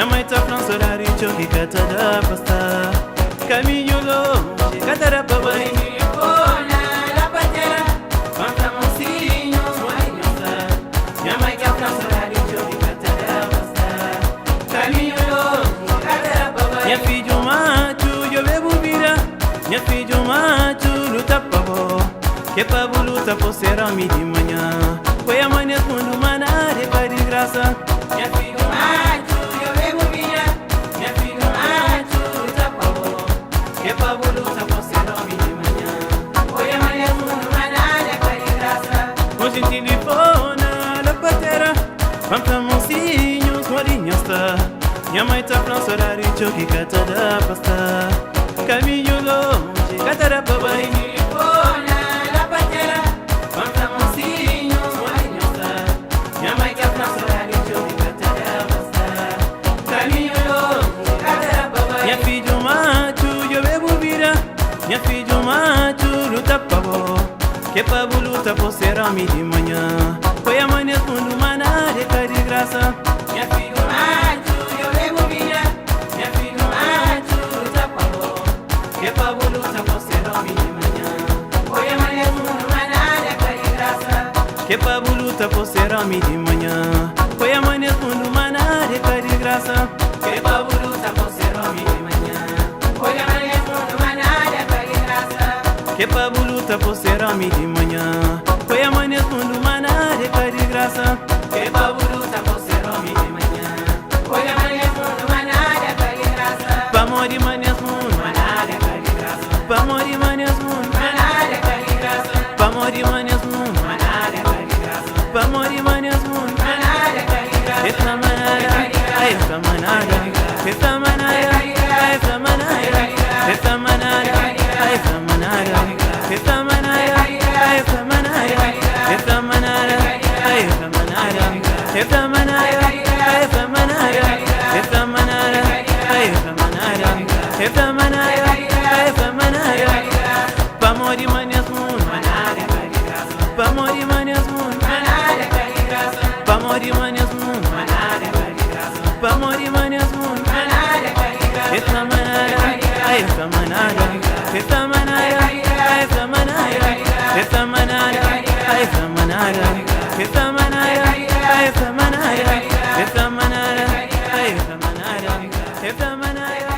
Nha mai ta fla-m sodadi txeu ki ka ta da pa sta. Kaminhu lonji ka ta da pa bai. Telefona la pa tera pa N fla mosinhu modi nho sta. Nha mai ta fla-m sodadi txeu ki ka ta da pa sta. Kaminhu lonji ka ta da pa bai. Nha fidju matxu djobe bu vida. Nha fidju matxu luta pa bo. Ke pa bu luta po ser omi di manha. Poi ama nes mundu ma nada é pa di grasa. Nha fidju matxu djobe bu vida. Nha fidju matxu luta pa bo. Ke pa bu luta po ser omi di manha. Poi ama nes mundu ma nada é pa di grasa. Oji N tilifona la pa tera. Pa N fla mosinhus modi nha sta. Nha mai ta fla-m sodadi txeu ki ka ta da pa sta. Kaminhu lonji ka ta da pa bai. Telefona la pa tera pa N fla mosinhus modi nha sta. Nha mai ta fla-m sodadi txeu ki ka ta da pa sta. Kaminhu lonji ka ta da pa bai. Nha fidju matxu djobe bu vida. Nha fidju matxu luta pa bo. Ke pa bu luta po ser omi di manha. Poi ama nes mundu ma nada é ka di grasa. Nha fidju matxu djobe bu vida. Nha fidju matxu luta pa bo. Ke pa bu luta po ser omi di manha. Poi ama nes mundu ma nada é ka di grasa. Ke pa bu luta po ser omi di manha. Poi ama nes mundu ma nada é ka di grasa. Ke pa bu luta po ser omi di manha. Poi ama nes mundu ma nada é ka di grasa. Ke pa bu luta po ser omi di manha. Poi ama nes mundu ma nada é ka di grasa. Ke pa bu luta po ser omi di manha. Poi ama nes mundu ma nada é ka di grasa. Pamodi ma nes mundu ma nada é ka di grasa. Pamodi ma nes mundu ma nada é ka di grasa. Pamodi ma nes mundu ma nada é ka di grasa. Pamodi ma nes mundu ma nada é ka di grasa. E fla ma nada, ai e fla ma nada. E fla ma nada, ai e fla ma nada. E fla ma nada, ai e fla ma nada. E fla ma nada, ai e fla ma nada. E fla ma nada, ai e fla ma nada. E fla ma nada, ai e fla ma nada. E fla ma nada, ai e fla ma nada. E fla ma nada, ai e fla ma nada. Pamodi ma nes mundu ma nada é ka di grasa. Pamodi ma nes mundu ma nada é ka di grasa. Pamodi ma nes mundu ma nada é ka di grasa. Pamodi ma nes mundu ma nada é ka di grasa. E fla ma nada, ai e fla ma nada. E fla ma nada, ai e fla ma nada. E fla ma nada, ai e fla ma nada. E fla ma nada, ai e fla ma nada. E fla ma nada, ai e fla ma nada. E fla ma nada.